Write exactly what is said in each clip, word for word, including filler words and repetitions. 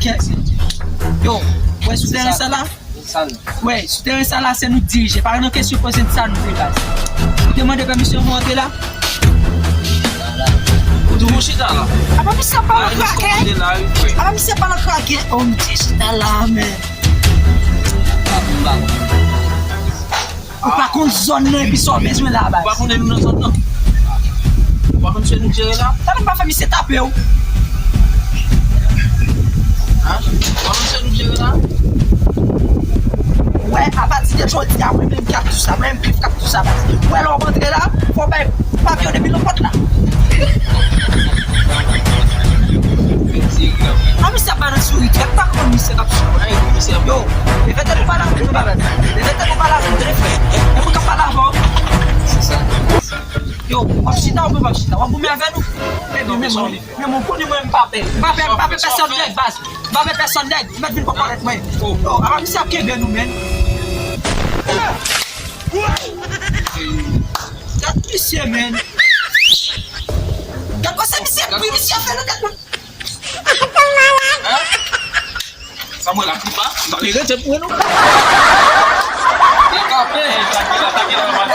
Kè-, yo, wè sou teren sa la? Wè, sou teren sa la, se nou k dirije. Pa gen kesyon poze n sa nou vle, baz. Ou te mande pèmisyon pou antre la? Ou toujou chita la? Apa misye pa nan kraken? Apa misye pa nan kraken? Oh, misye chita la, men. Ou pa konn zòn nan epi sa w bezwen la, baz. Ou pa konnen nou nan zòn nan? Ou pa konn se nou k jere la? Talè m pa fè misye tape w. Hein? Ou pa konn se nou k jere la? Wè, apati de jodi a, mwen menm k ap di sa, mwen menm k ap di sa, baz. Wè, lè w ap antre la, fò w bay papye w depi nan pòt la. A misye ap bay nan souri, tèt pa konn misye k ap souri. Yo, leve tèt ou pale avè nou, baba. Leve tèt ou pale avè nou, telefòn. E mwen k ap pale avè w. Yo, w ap chita oubyen w p ap chita? W ap goumen avè nou? Ebyen, men mwen, men mwen konnen mwen, m pa pè. M pa pè, m pa pè pèsonn nèg, baz. M pa pè pèsonn nèg. Ou mèt vin pran palèt mwen. Yo, apa misye ap kenbe nou, men. Gad misye, men. Gad kòman misye pri, misye fè nan tèt mwen. Hein? Sa mwen la, ki pa? Sa li rete pou nou. Li kanpe. Takila, takila, non, non,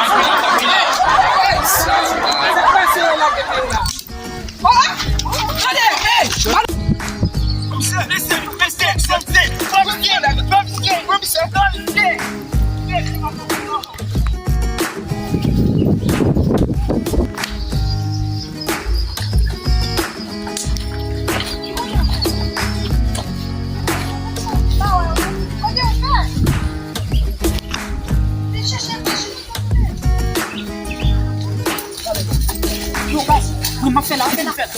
takila, takila. Sa pase yo la, kenbe la. Oh, tande, hey. Yo, baz, mwen, m ap fè la, m ap fè la.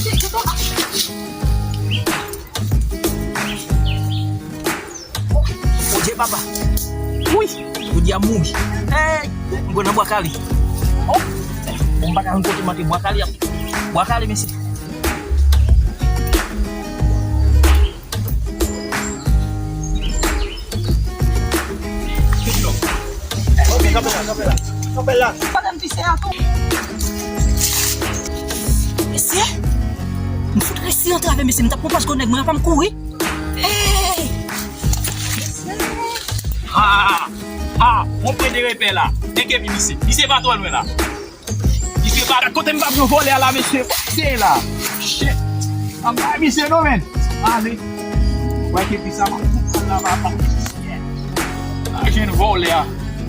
Odye papa. Wi. Odye a mouri. Hey, m pran nan bwa kale. Oh. Bon, m pa ka rann kote mande bwa kale ap. Bwa kale, mesye. Kanpe la, kanpe la. Kanpe la. Madanm vise a tou. Mesye, m fout resi antrave mesye, m t ap pran pòz gwo nèg mwen, apa m kouri. Hey! Ha! Ha! Mon pè de repè la. Enke misye. Misye pa twò lwen la. Misye pa kote m pa pran vòlè a la, mesye. Kote la? Shit. Anba misye non, men. Ale. Wè ke pi sa, m ap fout pran la, papa. A jwenn vòlè a.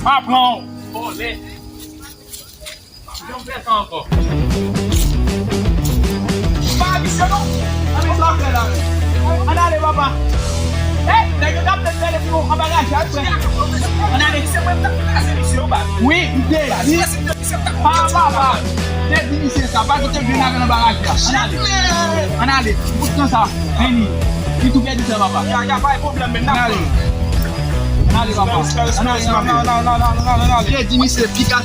Pa pran w. Vòlè. Janm fè sa ankò. Pa misye non. Ann ale, ann ale, papa. Hey, nèg yo t ap mete telefòn anba raje a, frè. Ann ale. Wi, m te di. Pa, papa. Te di misye sa. Pa kite vin avè l anba raje a. Ann ale. Ann ale. Bout tan sa. Vini. Li tou pèdi sa, papa. Ya, ya, pa gen pwoblèm, men. Ann ale. Ann ale, papa. Ann ale, ann ale. Ann ale. Te di misye pika.